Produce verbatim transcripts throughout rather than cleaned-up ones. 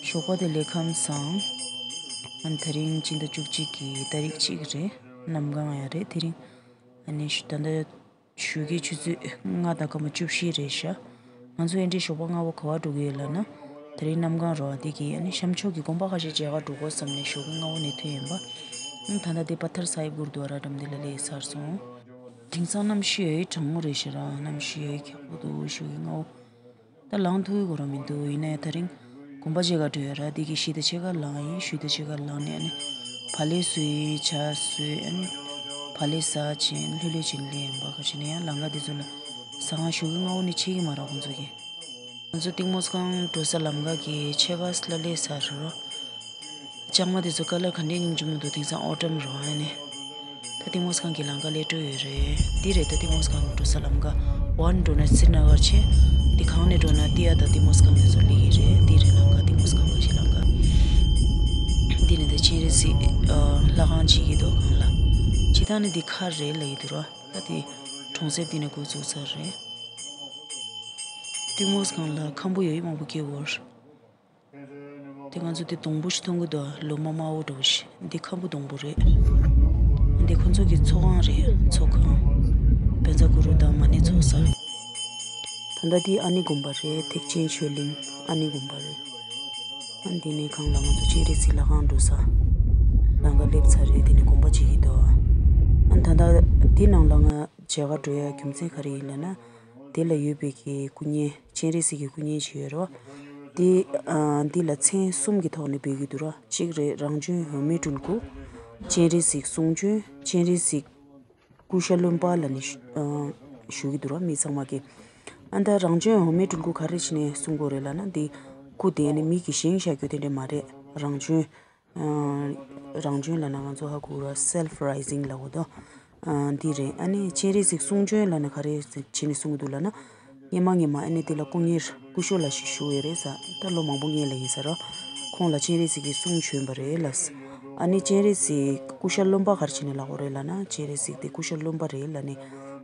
ཞོགས་པ་དེ་ལས་ཁམས་བཟང་། ཨ་ནི་དེ་རིང་སྤྱི་ཟླ་བཅུ་གཅིག་གི་ཏ་རིག་གཅིག་རེད། གནམ་གང་ཡང་རེད་དེ་རིང་། ཨ་ནི་ད་ལྟ་ཞོགས་ཀའི་ཆུ་ཚོད་ལྔ་དང་སྐར་མ་བཅུ་བཞི་རེད་ཤག་ང་ཚོ་ཨེ་འདྲའི་ཞོགས་པ་སྔ་བོ་ག་བ་འགྲོ་གི་ཡོད་ལབ་ན། དེ་རིང་གནམ་གང་རོ་འདི་གི་ཨ་ནི་གཤམ་ཕྱོགས་ཀྱི་དགོན་པ་ཁ་ཤས་མཇལ་ཁ་འགྲོ་དགོས་བསམ་ནས་ཞོགས་ཀའི་སྔ་བོ་ནས་ཐོན་ཡིན་པ། ཨང་ད་ལྟ་འདི་པ་ཐར་སཱ་ཧིབ་གུར་དུ་ཝ་ར་འགྲམ་འདི་ལ་སླེབས་ཚར་སོང་། དེང་སང་གནམ་གཤིས་ཡོད་གྲང་མོ་རེད་ཤག་ར། གནམ་གཤིས་ཡོད་ཁག་པོ་འདུག་ཞོགས་ཀའི་སྔ་བོ། ད་ལངས་ཐུབ་ཀྱི་རང་མི་འདུག་ཡིན་ནའི་དེ་རིང་དགོན་པ་མཇལ་ཁ་འགྲོ་ཡོད་ར། དེ་གི་གཞིས་དང་ཕྱེད་ཀ་ལངས་ཡིན། གཞིས་དང་ཕྱེད་ཀ་ལངས་ནས་ཨ་ནི་བག་ལེབ་བཟོས་ཡིན། ཇ་བཟོས་ཨ་ནི་བག་ལེབ་ཟ་བྱས་ལྷོད་ལྷོད་བྱས་ནས་སླེབས་ཡིན་པ། ག་ཅི་ནས་ཡང་ལམ་ཁ་དེ་ཚོ་ལ་ཟ་ཁང་ཞོགས་ཀའི་སྔ་བོ་ནས་ཕྱེ་གི་མ་རེད་ཁོང་ཚོ་གི། ང་ཚོ་གཏིང་མོ་སྒང་འགྲོ་ས་ལམ་ཁ་གི་ཕྱེད་ཀ་ལ་སླེབས་ཚར་ར། ལྕང་མ་དེ་ཚོ་ཀ་ལར་ག་འདྲས་སྙིང་རྗེ་མོ་འདུག་དེང་སང་ཨོ་ཊམ་རོ་ཨ་ནི། ད་གཏིང་མོ་སྒང་གི་ལམ་ཁ་སླེབས་འགྲོ་ཡོད་རེད། འདི་རེད་ད་གཏིང་མོ་སྒང་འགྲོ་ས་ལམ་ཁ། ཝན་འགྲོ་ན་སི་རི་ན་གར་ཕྱིན། འདི་གང་ནས་འགྲོ་ན་ཏི་ཡ་དང་གཏིང་མོ་སྒང་དེ་ཚོ་སླེབས་ཀྱི་རེད། འདི་རེད་ལམ་ཁ་གཏིང་མོ་སྒང་ག་ཞིག་ལམ་ཁ། འདི་ནས་ད་སྤྱན་རས་གཟིགས་ཨ་ལྷ་ཁང་བྱེད་ཀྱི་འདུག་སྒང་ལ། ཕྱི་ཐང་ནས་འདི་མཁར་རེད་ལབ་ཀྱི་འདུག་ར། ད་དེ་གྲོང་གསེབ་འདི་ནས་འགོ་བཙུགས་ཚར་རེད། གཏིང་མོ་སྒང་ལ་ཁམ་བུ་ཡོད་མང་པོ་སྐྱེ་བོར། དེ་ང་ཚོ་དེ་སྡོང་པོ་ཞིག་མཐོང་གི་འདུག་ལོ་མ་དམར་པོ་འདྲ་བོ་ཞིག་འདི་ཁམ་བུ་སྡོང་པོ་རེད། འདི་ཁོ་ཚོ་གི་ཚོགས་ཁང་རེད། ཚོགས་ཁང་། བཛྲ་གུ་རུ་དང་མ་ཎི་ཚོགས་ས། ད་ལྟ་འདི་ཨ་ནི་དགོན་པ་རེད། ཐེག་ཆེན་ཆོས་གླིང་ཨ་ནི་དགོན་པ་རེད། ཨ་འདི་ནས་སྒང་ལ་ང་ཚོ་སྤྱན་རས་གཟིགས་ལྷ་ཁང་འགྲོ་ས། ལམ་ཁ་སླེབས་ཚར་རེད། དེ་ནས་དགོན་པ་བྱེད་ཀྱི་འདུག་ཨ་ད་ལྟ་འདི་ནང་ལ་ང་མཇལ་ཁ་འགྲོ་ཡ་རྒྱུ་མཚན་ག་རེ་ཡིན་ལབ་ན། དེ་ལ་ཡོད་པའི་གི་སྐུ་བརྙན། སྤྱན་རས་གཟིགས་ཀྱི་སྐུ་བརྙན་ཞིག་ཡོད་རེད་བ། དེ་ཨ་འདི་ལ་མཚན་གསུམ་གྱི་ཐོག་ནས་འབོད་ཀྱི་འདུག་ར། གཅིག་རེད་རང་བྱོན་འོད་མའི་སྤྲུལ་སྐུ། སྤྱན་རས་གཟིགས་གསུང་བྱོན། སྤྱན་རས་གཟིགས་སྐུ་ཤ་རློན་པ་ལབ་ནས་ཞུ་ཨ་ཞུ་གི་འདུག་ར་མི་ཚང་མ་གིས། ཨ་ད་རང་བྱོན་འོད་མའི་སྤྲུལ་སྐུ་ག་རེ་བྱས་ནས་གསུང་དགོས་རེད་ལབ་ན། འདི་སྐུ་དེ་ཨ་ནི་མི་གིས་བཞེངས་བཞག་རྒྱུ་དེ་འདྲ་མ་རེད། རང་བྱོན། ཨ་རང་བྱོན་ལབ་ན་ང་ཚོ་ཧ་གོ་ར་སེལཕ་རའི་ཛིང་ལབ་དགོས་དོ། ཨ་འདི་རེད། ཨ་ནི་སྤྱན་རས་གཟིགས་གསུང་བྱོན་ལབ་ན་ག་རེ་བྱས་ནས་གསུང་གི་འདུག་ལབ་ན། སྔོན་མ་སྔོན་མ་ཨ་ནི་འདི་ལ་སྐུ་གཉེར་སྐུ་ཞབས་ལ་ཞིག་བཞུགས་ཡོད་རེད་ཟེར། ད་ལོ་མང་པོ་སྔོན་ལ་ཡིན་ས་ར། ཁོང་ལ་སྤྱན་རས་གཟིགས་ཀྱིས་གསུང་བྱོན་པ་རེད་ལབ། ཨ་ནི་སྤྱན་རས་གཟིགས་སྐུ་ཤ་རློན་པ་ག་རེ་བྱས་ནས་ལབ་དགོས་རེད་ལབ་ན། སྤྱན་རས་གཟིགས་དེ་སྐུ་ཤ་རློན་པ་རེད་ལབ་ནས།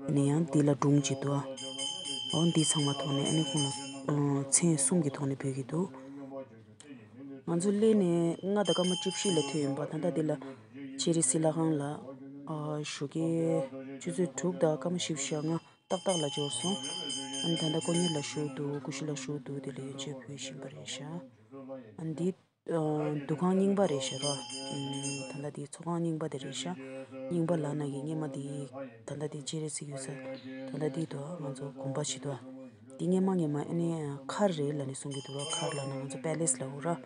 ཨ་ནི་ཡང་འདི་ལ་སྒྲུང་ཅིག་འདུག་ཨ། འོ་འདི་ཚང་མ་ཐོག་ནས་ཨ་ནི་ཁོང་ལ་ཨ་མཚན་གསུམ་གྱི་ཐོག་ནས་འབོད་ཀྱི་འདུག་ང་ཚོ་སླེབས་ནས་ལྔ་དང་སྐར་མ་བཅུ་བཞི་ལ་ཐོན་ཡིན་པ། ད་ལྟ་འདི་ལ་སྤྱན་རས་གཟིགས་ལྷ་ཁང་ལ་ཨ་ཞོགས་ཀའི་ཆུ་ཚོད་དྲུག་དང་སྐར་མ་བཞི་བཅུ་ཞེ་ལྔ་ཏག་ཏག་ལ་འབྱོར་སོང་། ཨ་ནི་ད་ལྟ་དཀོན་གཉེར་ལ་བཞུགས་འདུག་སྐུ་ཞབས་ལ་བཞུགས་འདུག་དེ་ལ་ཡོན་ཆབ་ཕུལ་བཞིན་པ་རེད་ཤག་ཨ་ནི་འདི་ཨ་འདུ་ཁང་རྙིང་པ་རེད་ཤག་ར། ཨ་ད་ལྟ་འདི་ཚོགས་ཁང་རྙིང་པ་དེ་རེད་ཤག་རྙིང་པ་ལབ་ན་གི་སྔོན་མ་འདི་ད་ལྟ་འདི་སྤྱན་རས་གཟིགས་ཡོད་ས། ད་ལྟ་འདི་དུ་ང་ཚོ་དགོན་པ་ཞིག་འདུག་འདི་སྔོན་མ་སྔོན་མ་ཨ་ནི་མཁར་རེད་ལབ་ནས་གསུང་གི་འདུག་ར། མཁར་ལབ་ན་ང་ཚོ་པེ་ལེ་སི་ལབ་དགོས་ར།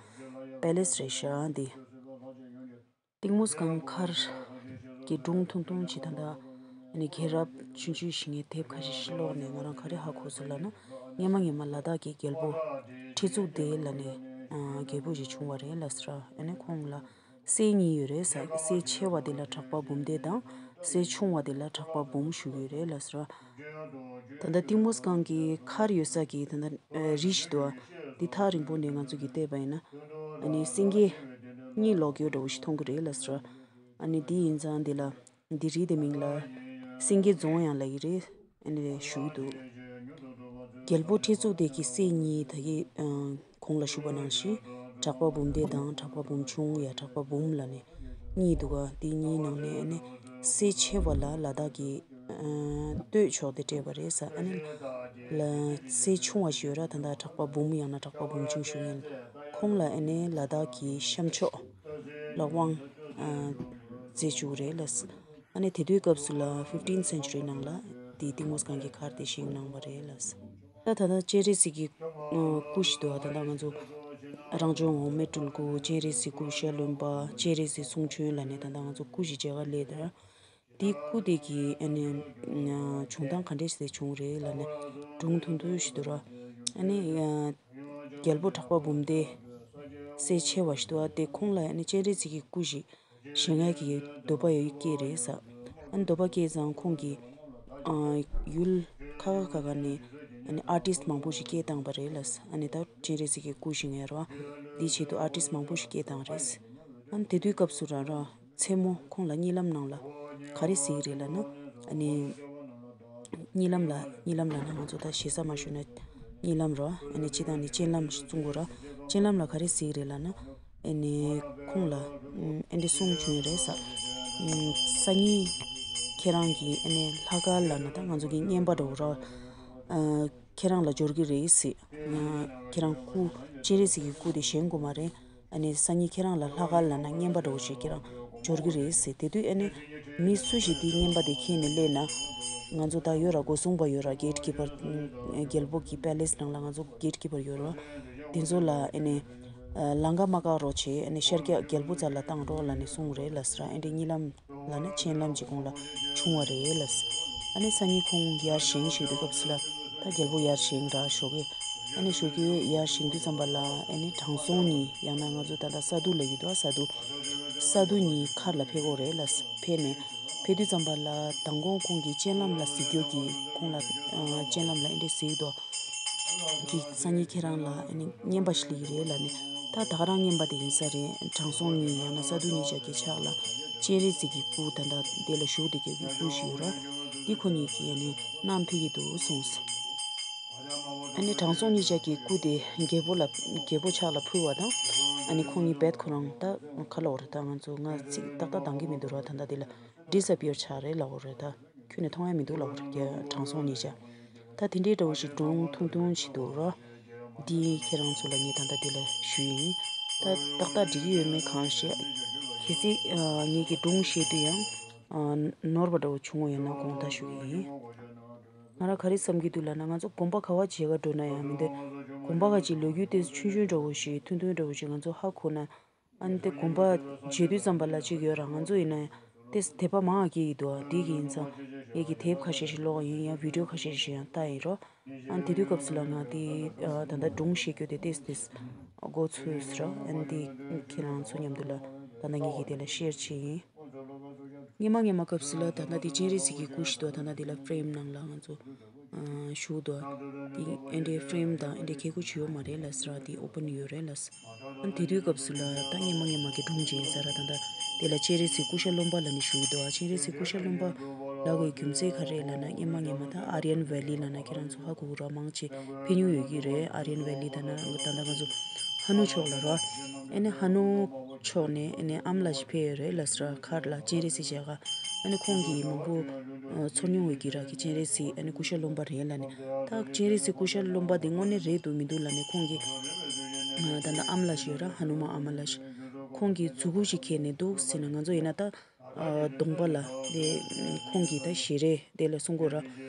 པེ་ལེ་སི་རེད་ཤག་འདི། གཏིང་མོ་སྒང་མཁར་གྱི་སྒྲུང་ཐུང་ཐུང་ཅིག་ད་ལྟ་ཨ་ནི་རྒྱལ་རབས་ཆུང་ཆུང་ཞིག་ངས་དེབ་ཁ་ཤས་ཤིག་ཀློག་ནས་ང་རང་ག་རེ་ཧ་གོ་སོང་ལབ་ན། སྔོན་མ་སྔོན་མ་ལ་དྭགས་ཀྱི་རྒྱལ་པོ་ཁྲི་གཙུག་ལྡེ་ལབ་ནས་ཨ་རྒྱལ་པོ་ཞིག་བྱུང་བ་རེད་ལབ་ཟེར་ར། ཨ་ནི་ཁོང་ལ་སྲས་གཉིས་ཡོད་རེད་ཟེར། སྲས་ཆེ་བ་དེ་ལ་གྲགས་པ་འབུམ་སྡེ་དང་སྲས་ཆུང་བ་དེ་ལ་གྲགས་པ་འབུམ་ཞུ་གི་ཡོད་རེད་ལབ་ཟེར། ད་ལྟ་གཏིང་མོ་སྒང་གི་མཁར་ཡོད་ས་གི་ད་ལྟ་རི་ཞིག་འདུག་ཨ། འདི་ཐག་རིང་པོ་ནས་ང་ཚོ་གིས་བལྟས་པ་ཡིན་ན། ཨ་ནི་སེང་གེ་གཉིད་ལོག་ཡོད་འདྲ་བོ་ཞིག་མཐོང་གི་རེད་ལབ་ཟེར། ཨ་ནི་འདི་ཡིན་ཙང་འདི་ལ་འདི་རི་དེ་མིང་ལ་སེང་གེ་རྫོང་ཡང་ལབ་ཀྱི་རེད། ཨ་ནི་ཞུ་གི་འདུག་རྒྱལ་པོ་ཁྲི་གཙུག་ལྡེ་གི་སྲས་གཉིས་ད་གི་ཨ། གོང་ལ་ཞུས་པ་ནང་བཞིན་གྲགས་པ་འབུམ་སྡེ་དང་གྲགས་པ་འབུམ་ཆུང་ཡ་གྲགས་པ་འབུམ་ལབ་ནས་གཉིས་འདུག་ག་འདི་གཉིས་ནང་ནས་ཨ་ནི་སྲས་ཆེ་བ་ལ་ལ་དྭགས་ཀྱི་ཨ་སྟོད་ཕྱོགས་དེ་སྤྲད་པ་རེད་ཟེར། ཨ་ནི་ལ་སྲས་ཆུང་བ་ཞིག་ཡོད་ར། ད་ལྟ་གྲགས་པ་འབུམ་ཡང་ན་གྲགས་པ་འབུམ་ཆུང་ཞུ་མཁན། ཁོང་ལ་ཨ་ནི་ལ་དྭགས་ཀྱི་གཤམ་ཕྱོགས་ལ་དབང་ཨ་མཛད་བཅུག་རེད་ལ། ཨ་ནི་དེ་དུས་སྐབས་སུ་ལ་ཕིཕ་ཊིན་སེན་ཅུ་རི་ནང་ལ་དེ་གཏིང་མོ་སྒང་གི་མཁར་དེ་བཞེངས་གནང་བ་རེད་ལ། ད་ད་ལྟ་སྤྱན་རས་གཟིགས་ཀྱི་ཨ་སྐུ་ཞིག་འདུག་ཨ། ད་ལྟ་ང་ཚོ་རང་བྱོན་འོད་མའི་སྤྲུལ་སྐུ། སྤྱན་རས་གཟིགས་སྐུ་ཤ་རློན་པ། སྤྱན་རས་གཟིགས་གསུང་བྱོན་ལབ་ནས་ད་ལྟ་ང་ཚོ་སྐུ་ཞིག་མཇལ་ཁ་སླེབས་དུས། དེ་སྐུ་དེ་གི་ཨ་ནི་ཨ་བྱུང་སྟངས་ག་འདྲས་ཞིག་བྱུང་རེད་ལབ་ནས་སྒྲུང་ཐུང་ཐུང་ཞིག་འདུག་ར། ཨ་ནི་ཨ་རྒྱལ་པོ་གྲགས་པ་འབུམ་སྡེ་སྲས་ཆེ་བ་ཞིག་འདུག་ཨ། དེ་ཁོང་ལ་ཨ་ནི་སྤྱན་རས་གཟིགས་ཀྱི་སྐུ་ཞིག་བཞེངས་ཡག་གི་འདོད་པ་ཡོད་སྐྱེས་རེད་ཟེར། ཨ་ནི་འདོད་པ་སྐྱེས་ཙང་ཁོང་གིས་ཨ་ཡུལ་ཁ་ཁ་ཁ་ཁ་ནས་ཨ་ནི་ཨར་ཊིསི་མང་པོ་ཞིག་སྐྱེས་བཏང་བ་རེད་ལ། ཨ་ནི་ད་སྤྱན་རས་གཟིགས་ཀྱི་སྐུ་བཞེངས་ཡག་ར་བ། འདིའི་ཆེད་དུ་ཨར་ཊིསི་མང་པོ་ཞིག་སྐྱེས་བཏང་རེད། ཨ་ནི་དེ་དུས་སྐབས་སུ་རང་རང་མཚན་མོ་ཁོང་ལ་གཉིད་ལམ་ནང་ལ་ག་རེ་གཟིགས་རེད་ལབ་ན། ཨ་ནི་གཉིད་ལམ་ལ་གཉིད་ལམ་ལབ་ན་ང་ཚོ་ད་ཞེ་ས་མ་ཞུས་ན་ གཉིད་ལམ་ར། ཨ་ནི་སྤྱི་བཏང་ནི་སྤྱན་ལམ་ཞིག་བཙུགས་དགོས་ར། སྤྱན་ལམ་ལ་ག་རེ་ཟེར་གི་རེད་ལབ་ན། ཨ་ནི་ཁོང་ལ་ཨ་འདི་གསུང་བྱུང་ཡོད་རེད་ས། སང་ཉིན་ཁྱེད་རང་གིས་ཨ་ནི་ལྷག་དཀར་ལབ་ན་ད་ང་ཚོ་གི་རྔན་པ་འདྲ་བོ་ར། ཁྱེད་རང་ལ་འབྱོར་གི་རེད་ཟེར། ང་ཁྱེད་རང་སྐུ་སྤྱན་རས་གཟིགས་ཀྱི་སྐུ་དེ་བཞེངས་དགོས་མ་རེད། ཨ་ནི་སང་ཉིན་ཁྱེད་རང་ལ་ལྷག་དཀར་ལབ་ན་རྔན་པ་འདྲ་བོ་ཞིག་ཁྱེད་རང་འབྱོར་གི་རེད་ཟེར། དེ་དུས་ཨ་ནི་མི་སུ་ཞིག་འདི་རྔན་པ་དེ་ཁྱེར་ནས་སླེབས་ན། ང་ཚོ་ད་ཡོད་ར་སྒོ་སྲུང་པ་ཡོད་ར་གེ་ཊི་ཀི་པར། རྒྱལ་པོ་གི་པེ་ལེ་སི་ནང་ལ་ང་ཚོ་གེ་ཊི་ཀི་པར་ཡོད་ར། དེ་ཚོ་ལ་ཨ་ནི་ལམ་ཁ་མ་བཀག་རོགས་བྱེད། ཨ་ནི་ཤར་རྒྱག་རྒྱལ་པོ་རྩ་ལ་བཏང་རོགས་ལབ་ནས་གསུངས་རེད་ལབ་ཟེར་ར། ཨ་འདྲའི་གཉིད་ལམ་ལབ་ན་སྤྱན་ལམ་གྱི་གོང་ལ་བྱུང་བ་རེད་ལབ་ཟེར། ཨ་ནི་སང་ཉིན་ཁོང་ཡར་བཞེངས་བཞུགས་དུས་སྐབས་སུ་ལ་ད་རྒྱལ་པོ་ཡར་བཞེངས་ར་ཞོགས་ཀས། ཨ་ནི་ཞོགས་ཀས་ཡར་བཞེངས་དུས་ཙམ་པ་ལ་ཨ་ནི་དྲང་སྲོང་གཉིས་ཡང་ན་ང་ཚོ་ད་ལྟ་ས་འདུལ་ལབ་ཀྱི་འདུག་ས་འདུལ། ས་འདུལ་གཉིས་མཁར་ལ་ཕེབས་ཀྱི་ཡོད་རེད་ལབ་ཟེར། ཕེབས་ནས་ཕེབས་དུས་ཙམ་པ་ལ་མདང་དགོང་ཁོང་གིས་སྤྱན་ལམ་ལ་གཟིགས་རྒྱུ་གི་ཁོང་ལ་སྤྱན་ལམ་ལ་ཨེ་འདྲས་གཟིགས་འདུག་གི་སང་ཉིན་ཁྱེད་རང་ལ་ཨ་ནི་རྔན་པ་ཞིག་སླེབས་ཀྱི་རེད་ལབ་ནས། ད་ད་ག་རང་རྔན་པ་དེ་ཡིན་ས་རེད། དྲང་སྲོང་གཉིས་ཡང་ན་ས་འདུལ་གཉིས་ཆ་གི་ཕྱག་ལ་སྤྱན་རས་གཟིགས་ཀྱི་སྐུ་ད་ལྟ་དེ་ལ་བཞུགས་བསྡད་མཁན་གྱི་སྐུ་ཞིག་ཡོད་ར། འདི་ཁོ་གཉིས་ཀྱིས་ཨ་ནི་བསྣམས་ཕེབས་ཀྱི་འདུག་གསུངས། ཨ་ནི་དྲང་སྲོང་གཉིས་ཆ་གི་སྐུ་དེ་རྒྱལ་པོ་ལ་རྒྱལ་པོ་ཕྱག་ལ་ཕུལ་བ་དང་། ཨ་ནི་ཁོང་གཉིས་རྦད་ཁོ་རང་ད་ག་ལབ་དགོས་རེད། ད་ང་ཚོ་ང་ཚིག་ཏག་ཏག་འདང་གི་མི་འདུག་ར། ད་ལྟ་དེ་ལ་ཌི་སི་ཨ་པི་ཡར་ཆགས་རེད་ལབ་དགོས་རེད། ད་ཁྱོན་ནས་མཐོང་ཡ་མི་འདུག་ལབ་དགོས་རེད། དྲང་སྲོང་གཉིས་ཆ། ད་དེ་འདྲའི་འདྲ་བོ་ཞིག་སྒྲུང་ཐུང་ཐུང་ཞིག་འདུག་ར། འདི་ཁྱེད་རང་ཚོ་ལ་ངས་ད་ལྟ་འདི་ལ་ཞུས་ཡིན། ད་ཏག་ཏག་འགྲིག་གི་ཡོད་མེད་གང་ཤེས། གལ་སྲིད་ངེད་ཀྱིས་སྒྲུང་བཤད་དུས་ཡང་ནོར་བ་འདྲ་བོ་བྱུང་ཡོད་ན་དགོངས་དག་ཞུ་གི་ཡིན། ང་རང་ག་རེ་བསམ་གྱི་འདུག་ལབ་ན། ང་ཚོ་དགོན་པ་ག་བ་མཇལ་ག་འགྲོ་ན་ཡང་མི་འདུག་དགོན་པ་ག་ཅིག་ལོ་རྒྱུས་དེ་ཆུང་ཆུང་འདྲ་བོ་ཞིག་ཐུང་ཐུང་འདྲ་བོ་ཞིག་ང་ཚོ་ཧ་གོ་ན། ཨ་ནི་དེ་དགོན་པ་མཇལ་དུས་ཙམ་པ་ལ་གཅིག་ཡོད་ར། ང་ཚོ་ཡིན་ན་དེ་དད་པ་མང་བ་སྐྱེ་ཡི་འདུག་དེ་གི་ཡིན་ཙང་ངེད་ཀྱིས་དེབ་ཁ་ཤས་ཤིག་ཀློག་ཡིན། ཡང་བི་ཌི་ཡོ་ཁ་ཤས་ཤིག་ཡང་ལྟ་ཡིན་རོ། ཨ་ནི་དེ་དུས་སྐབས་སུ་ལ་ང་དེ་ད་ལྟ་སྒྲུང་བཤད་རྒྱུ་དེ་ཏེས་ཏེས་མགོ་ཚོས་ར། ཨ་ནི་དེ་ཁྱེད་རང་ཚོ་མཉམ་དུ་ལ་ད་ལྟ་ངེད་ཀྱིས་དེ་ལ་ཤེར་བྱས་ཡིན། སྔོན་མ་སྔོན་མ་སྐབས་སུ་ལ་ད་ལྟ་དེ་སྤྱན་རས་གཟིགས་ཀྱི་སྐུ་ཞིག་འདུག་ད་ལྟ་དེ་ལ་ཕྲེམ་ནང་ལ་ང་ཚོ་ཨ་བཞུགས་འདུག་དེ་ཨེ་འདྲའི་ཕྲེམ་དང་ཨེ་འདྲའི་ཁལ་ཀོ་ཅིག་ཡོད་མ་རེད་ལབ་ཟེར་ར། དེ་ཨོ་པན་ཡོད་རེད་ལབ་ཟེར། ཨ་ནི་དེ་དུས་སྐབས་སུ་ལ་ད་སྔོན་མ་སྔོན་མ་གི་སྒྲུང་ཅན་ཟེར་ར། ད་ལྟ་དེ་ལ་སྤྱན་རས་གཟིགས་སྐུ་ཤ་རློན་པ་ལབ་ནས་བཞུགས་འདུག་སྤྱན་རས་གཟིགས་སྐུ་ཤ་རློན་པ་ལབ་དགོས་རྒྱུ་མཚན་ག་རེ་ལབ་ན། སྔོན་མ་སྔོན་མ་ད་ཨ་རི་ཡན་ཝེ་ལི་ལབ་ན་ཁྱེད་རང་ཚོ་ཧ་གོ་གི་ར། མང་ཆེ་ཕན་ཡོན་ཡོད་ཀྱི་རེད། ཨ་རི་ཡན་ཝེ་ལི་ད་ན་ད་ལྟ་ང་ཚོ་ཧ་ནུ་ཕྱོགས་ལ་ར། ཨ་ནི་ཧ་ནུ་ཕྱོགས་ནས་ཨ་ནི་ཨ་མ་ལགས་ཤིག་ཕེབས་ཡོད་རེད་ལབ་ཟེར་ར། མཁར་ལ་སྤྱན་རས་གཟིགས་མཇལ་ག་ཨ་ནི་ཁོང་གིས་མང་པོ་ཨ་ཚོར་མྱོང་ཡོད་ཀྱི་ར། གི་སྤྱན་རས་གཟིགས་ཨ་ནི་སྐུ་ཤ་རློན་པ་རེད་ལབ་ནས། ད་སྤྱན་རས་གཟིགས་སྐུ་ཤ་རློན་པ་དེ་དངོས་གནས་རེད་འདུག་མི་འདུག་ལབ་ནས་ཁོང་གིས་ཨ་ད་ལྟ་ཨ་མ་ལགས་ཤིག་ཡོད་ར། ཧ་ནུ་མ་ཨ་མ་ལགས་ཤིག་ཁོང་གིས་མཛུ་གུ་ཞིག་ཁྱེར་ནས་འདུག་ཟེར་ན། ང་ཚོ་ཡིན་ན་ད་ཨ་གདོང་པ་ལ་དེ་ཁོང་གིས་ད་ཞལ་རས་དེ་ལ་གསུང་གོ་ར།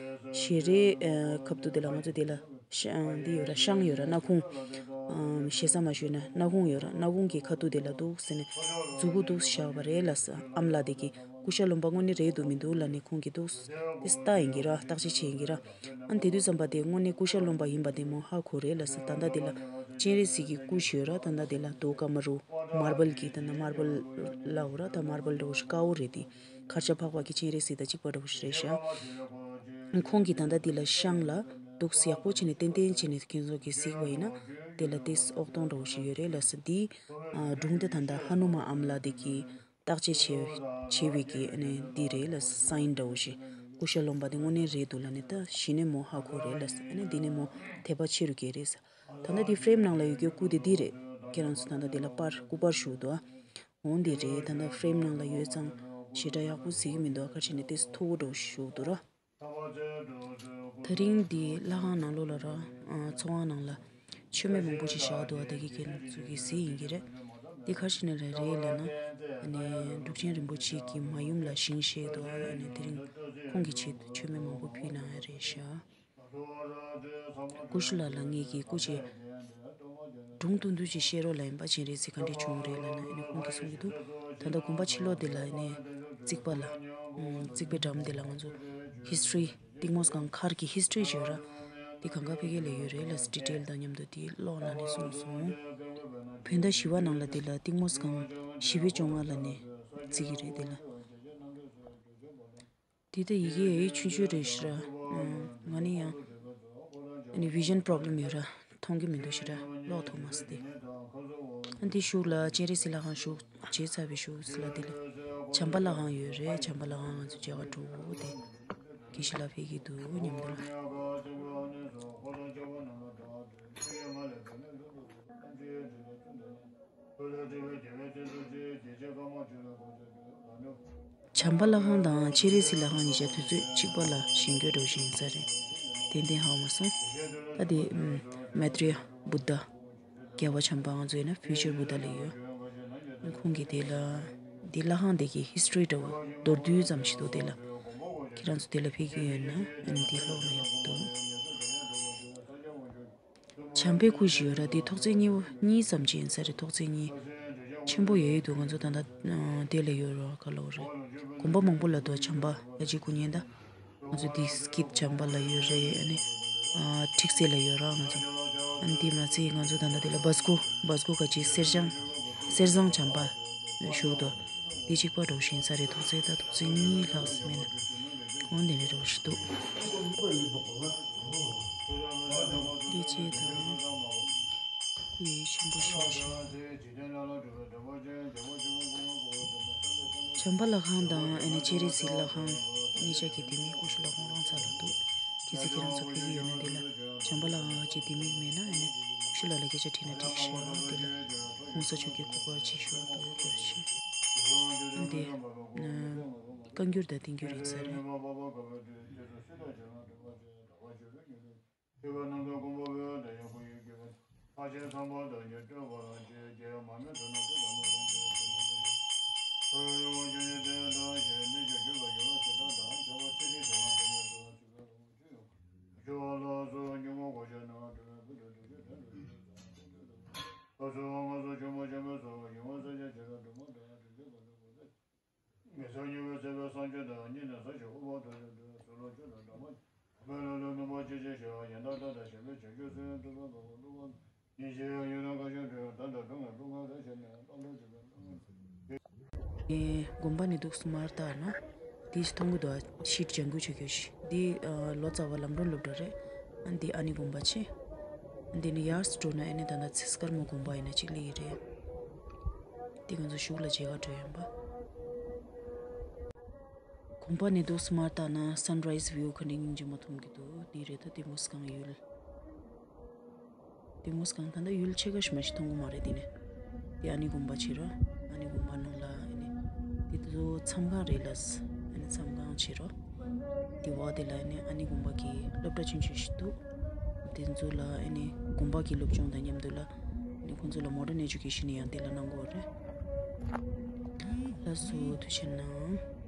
ཞལ་རས་ཨ་ཁབ་ཏུ་དེ་ལ་ང་ཚོ་དེ་ལ་ཤ་འདི་ཡོད་ར། ཤངས་ཡོད་ར། སྣ་ཁུང་། ཨམ་ཞེ་ས་མ་ཞུས་ན་སྣ་ཁུང་ཡོད་ར། སྣ་ཁུང་གི་ཁ་ཐུག་དེ་ལ་འདུག་ཟེར་ནས་མཛུ་གུ་འདུག་བཞག་པ་རེད་ལབ་ཟེར། ཨ་མ་ལགས་དེ་གིས་སྐུ་ཤ་རློན་པ་དངོས་གནས་རེད་འདུག་མི་འདུག་ལབ་ནས་ཁོང་གིས་འདུག་དེ་ལྟ་ཡིན་གྱི་ར། བརྟག་དཔྱད་བྱེད་ཡིན་གྱི་ར། ཨ་ནི་དེ་དུས་ཙམ་པ་དེ་དངོས་གནས་སྐུ་ཤ་རློན་པ་ཡིན་པ་དེ་མོ་ཧ་གོ་རེད་ལབ་ཟེར། ད་ལྟ་དེ་ལ་སྤྱན་རས་གཟིགས་ཀྱི་སྐུ་ཞིག་ཡོད་ར། ད་ལྟ་དེ་ལ་རྡོ་ཀ་མ་རུ་མར་བལ་གྱི་ད་ནི་མར་བལ་ལབ་དགོས་ར། ད་མར་བལ་འདྲ་བོ་ཞིག་དཀར་པོ་རེད་དེ། མཁར་ཆག་ཕག་པ་གི་སྤྱན་རས་གཟིགས་དང་གཅིག་པ་འདྲ་བོ་ཞིག་རེད་ཤག་ཁོང་གིས་ད་ལྟ་འདི་ལ་ཤངས་ལ་འདུག་སེ་ཡག་པོ་བྱས་ནས་ཏན་ཏན་བྱས་ནས་ཁྱེད་ཚོ་གིས་གཟིགས་པ་ཡིན་ན་དེ་ལ་ཏོག་ཙམ་ཨོག་སྟོང་འདྲ་བོ་ཞིག་ཡོད་རེད་ལབ་ཟེར། འདི་ཨ་སྒྲུང་དེ་ད་ལྟ་ཧ་ནུ་མ་ཨ་མ་ལགས་དེ་གིས་བརྟག་དཔྱད་བྱས་བྱས་པའི་གི་ཨ་ནི་འདི་རེད་ལབ་ཟེར། སའིན་འདྲ་བོ་ཞིག་སྐུ་ཤ་རློན་པ་དེ་དངོས་གནས་རེད་འདུག་ལབ་ནས་ད་གཞི་ནས་མོ་ཧ་གོ་རེད་ལབ་ཟེར། ཨ་ནི་འདི་ནས་མོ་དད་པ་ཆེ་རུ་སྐྱེས་རེད་ཟེར། ད་ལྟ་འདི་ཕྲེམ་ནང་ལ་ཡོད་རྒྱུ་སྐུ་དེ་འདི་རེད། ཁྱེད་རང་ཚོ་ད་ལྟ་འདི་ལ་པར་སྐུ་པར་བཞུགས་འདུག་ཨ། འོང་འདི་རེད། ད་ལྟ་ཕྲེམ་ནང་ལ་ཡོད་ཙང་ཞེ་དྲག་ཡག་པོ་གཟིགས་ཀྱི་མི་འདུག་ཨ། ག་རེ་བྱས་ནས་ཏོག་ཙམ་མཐོ་པོ་འདྲ་བོ་ཞིག་བཞུགས་འདུག་ར། ད་རིང་འདི་ལྷ་ཁང་ནང་ལོགས་ལ་ར། ཨ་ཚོགས་ཁང་ནང་ལ་མཆོད་མེ་མང་པོ་ཞིག་བཞག་འདུག་ཨ། ད་གི་ཁྱེད་ཚོ་གིས་གཟིགས་ཡིན་གྱི་རེད། འདི་ག་རེ་བྱས་ནས་རེད་རེད་ལབ་ན། ཨ་ནི་འབྲུག་ཆེན་རིན་པོ་ཆེ་གི་མ་ཡུམ་ལ་ཞིང་གཤེགས་འདུག་ཨ། ཨ་ནི་དེ་རིང་ཁོང་གི་ཆེད་དུ་མཆོད་མེ་མང་པོ་ཕུལ་གནང་ཡ་རེད་ཤག་སྐུ་ཞབས་ལགས་ལ་ངེད་ཀྱིས་སྐུ་མཁྱེན། སྒྲུང་ཐུང་ཐུང་ཅིག་བཤད་རོགས་ལབ་ཡིན་པ། སྤྱན་རས་གཟིགས་ག་འདྲས་བྱུང་རེད་ལབ་ན། ཨ་ནི་ཁོང་གིས་གསུང་གི་འདུག་ད་ལྟ་དགོན་པ་ཕྱི་ལོགས་དེ་ལ་ཨ་ནི་རྩིག་པ་ལ། ཨམ་རྩིག་པའི་འགྲམ་དེ་ལ་ང་ཚོ་ཧིས་ཊོ་རི། གཏིང་མོ་སྒང་མཁར་གྱི་ཧིས་ཊོ་རི་ཅིག་ཡོད་ར། དེ་གང་ག་ཕ་གི་ལ་ཡོད་རེད་ལབ་ཟེར། ཌི་ཊེལ་དང་མཉམ་དུ་དེ་ཀློག་ལབ་ནས་གསུངས་སོང་། བོད་ཟླ་བཞི་པ་ནང་ལ་དེ་ལ་གཏིང་མོ་སྒང་བཞི་པའི་བཅོ་ལྔ་ལབ་ནས་བརྩི་གི་རེད་དེ་ལ། དེ་ལྟ་ཡི་གེ་ཡི་ཆུང་ཆུང་རེད་ཤག་ར། ཨ་ང་ནི་ཡང་ཨ་ནི་བི་ཞན་པོ་རོབ་ལེམ་ཡོད་ར། མཐོང་གི་མི་འདུག་ཤག་ར། ཀློག་ཐུབ་མ་སོང་སྟེ། ཨ་འདི་གཞུག་ལ་སྤྱན་རས་གཟིགས་ལྷ་ཁང་བཞུགས་བྱས་ཚར་བའི་གཞུག་ལ་དེ་ལ་བྱམས་པ་ལྷ་ཁང་ཡོད་རེད། བྱམས་པ་ལྷ་ཁང་ང་ཚོ་མཇལ་ག་འགྲོ་དགོས་དེ། དགེ་བཤེས་ལགས་ཕེབས་ཀྱི་འདུག་སྙམ་འདུག་ལ། བྱམས་པ་ལྷ་ཁང་དང་སྤྱན་རས་གཟིགས་ལྷ་ཁང་གཉིས་ཆ་དུས་ཚོད་གཅིག་པ་ལ་བཞེངས་རྒྱུ་འདྲ་བཞིན་ཡིན་ས་རེད། ཏན་ཏན་ཧ་གོ་མ་སོང་། ད་དེ་ཨམ་མེ་ཏྲེ་ཡ་བུདྡྷ། རྒྱལ་བ་བྱམས་པ་ང་ཚོ་ཡིན་ན་ཕིའུ་ཅར་བུདྡྷ་ལབ་ཡོད། ཁོང་གིས་དེ་ལ་དེ་ལྷ་ཁང་དེ་གི་ཧིས་ཊོ་རི་འདྲ་བོ་མདོར་བསྡུས་ཙམ་ཞིག་འདུག་དེ་ལ་ཁྱེད་རང་ཚོ་དེ་ལ་ཕེབས་ཀྱི་ཡོད་ན་ཨ་ནི་དེ་ལྷག་ན་ཡག་པོ་འདུག་བྱམས་པའི་སྐུ་ཞིག་ཡོད་ར། དེ་ཐོག་བརྩེགས་གཉིས་གཉིས་ཙམ་ཅིག་ཡིན་ས་རེད། ཐོག་བརྩེགས་གཉིས་ཆེན་པོ་ཡོད་ཡོད་འདུག་ང་ཚོ་ད་ལྟ་ཨ་དེ་ལ་ཡོད་ར་ག་ལ་འོ་རེད། དགོན་པ་མང་པོ་ལ་འདུག་བྱམས་པ་ལྷ་རྗེ་སྐུ་བརྙན་ད། ང་ཚོ་འདི་སྐྱིད་བྱམས་པ་ལ་ཡོད་རེད། ཨ་ནི་ཨ་ཁྲིག་རྩེ་ལ་ཡོད་ར་ང་ཚོ། ཨ་ནི་འདི་མ་ཚད་ང་ཚོ་ད་ལྟ་འདི་ལ་སྦ་སྒོ་སྦ་སྒོ་ག་ཅིག་གསེར་སྦྱངས་གསེར་ཟངས་བྱམས་པ་བཞུགས་འདུག་འདི་གཅིག་པ་འདྲ་བོ་ཞིག་ཡིན་ས་རེད། ཐོག་བརྩེགས་ད་ཐོག་བརྩེགས་གཉིས་ལྷག་མིན་འོ་འདི་འདྲ་འདྲ་བོ་ཞིག་འདུག་འདི་བྱས་ད། སྐུ་ཡི་ཆེན་པོ་ཞིག་ཞིག་བྱམས་པ་ལྷ་ཁང་དང་ཨ་ནི་སྤྱན་རས་གཟིགས་ལྷ་ཁང་གཉིས་ཆ་གི་ལྡེ་མིག་ཀུ་ཤུ་ལ་ཁོང་རང་ཚ་ལ་འདུག་གལ་སྲིད་ཁྱེད་རང་ཚོ་ཕེབས་ཀྱི་ཡོད་ན་འདི་ལ་བྱམས་པ་ལྷ་ཁང་གི་ལྡེ་མིག་མེད་ན་ཨ་ནི་ཀུ་ཤུ་ལ་ལ་སྐད་ཆ་དྲིས་ན་འགྲིག་ཤག་འདི་ལ་༸གོང་ས་མཆོག་གི་སྐུ་པར་ཅིག་བཞུགས་འདུག་སྐྱོར་ཞིག་འདི་བཀའ་འགྱུར་དང་བསྟན་འགྱུར་ཡིན་ས་རེད། ཐེག་པ་རྣམ་གྲོལ་མགོན་པོ་བོད་དང་ཡང་སྐུ་ཡི་དགེ་བའི་ལྷ་ཆེན་ཚངས་པ་དང་ཉེར་སྤྲོས་པ་རང་བཅས་རྒྱལ་ཡུམ་མ་རྨོས་དོན་རྣམས་ཐུགས་དམ་མོས་ལ་འཇུག་ཅིང་ནས་ཀྱང་ཁྱོད་ཡོངས་སྐྱོན་ནས་བསྟན་དང་ཞེས་ནི་ཀྱང་ཁྱོད་ལ་ཡོད་པ་ཞེ་དྲག་དང་ཁྱབ་པ་ཚིག་རིས་དྲན་བ་དོན་མེད་དུ་ཞིག་ལ་ལོངས་སྤྱོད་ཡོང་། ཞུ་བ་ལ་སོགས་ཉོན་མོངས་གོ་ཆ་ནང་དུ་མེད་པར་དུ་དུས་ཆེན་དྲན་དུ་ཞུ་བ་ལ་སོགས་ང་ཚོ་ཆོས་མ་ཆོས་མེད་སོགས་ཡོང་བ་ས་ཆ་ཆེ་རབ་འགྲོ་མ་དང་དུས་ཆེན་གང་དུ་གོ་ཚེ། ངེས་སོ་ཉེ་བའི་ཚེ་བའི་སངས་རྒྱས་དང་གཉིས་ནས་ས་ཞིང་དབུལ་བ་དང་ཡོད་དུས་སུ་ལོ་ཆུ་དང་འདྲ་མ་བོད་ལ་ལོ་སྣུམ་པ་ཅི་ཆེ་ཞེས་པ་ཡན་དག་ལྟ་དང་ཞེན་པའི་བྱང་ཆུབ་སེམས་ཐུབ་པ་གང་བ་བླུག་པ་ཉིན་ཞིག་ཡང་ཡུན་རིང་ཁ་ཤས་འགྲོ་ཡང་ད་ལྟ་སྒྲུང་ལ་བླུག་ང་རེ་བྱས་ནས་བླང་དོར་བྱེད་པའི་བླང་དགོན་པ་ནི་འདུག་སུ་མར་ལྟ་ན། འདི་ཞིག་མཐོང་གི་འདུག་ཤིད་ལྗང་གུ་ཆོས་གོས་ཤིག་འདི་ལོ་ཙཱ་བ་ལམ་སྒྲོན་སློབ་གྲྭ་རེད། ཨ་འདི་ཨ་ནི་དགོན་པ་ཆེ། འདི་ནི་ཡར་སུ་འགྲོ་ན་ཨ་ནི་ད་ལྟ་ཚེ་དཀར་མོ་དགོན་པ་ཡིན་ན་གཅིག་ལ་ཡི་རེད། འདི་ང་ཚོ་གཞུག་ལ་མཇལ་ག་འགྲོ་ཡིན་པ། གོམ་པ་ནས་འདུག་སུ་མར་ལྟ་ན་Sunrise View ག་འདྲའི་སྙིང་རྗེ་མོ་མཐོང་གི་འདུག་འདི་རེད་ད་ལྡེ་མོ་སྒང་ཡུལ། ལྡེ་མོ་སྒང་ད་ལྟ་ཡུལ་ཕྱེད་ཀ་ཞིག་མ་ཞིག་མཐོང་གི་མ་རེད་འདི་ནས། འདི་ཨ་ནི་དགོན་པ་ཕྱི་རོ། ཨ་ནི་དགོན་པ་ནང་ལ་ཨ་ནི། འདི་ཚོ་མཚམས་ཁང་རེད་ལ། ཨ་ནི་མཚམས་ཁང་ཕྱི་རོ། འདི་བ་དེ་ལ་ཨ་ནི་ཨ་ནི་དགོན་པ་གི་སློབ་གྲྭ་ཆུང་ཆུང་ཞིག་འདུག་འདི་ཚོ་ལ་ཨ་ནི་དགོན་པ་གི་སློབ་སྦྱོང་དང་མཉམ་དུ་ལ། ཨ་ནི་ཁོང་ཚོ་ལ་Modern Education ཡང་འདི་ལ་གནང་གི་ཡོད་རེད། ལགས་སོ་ཐུགས་རྗེ་གནང་།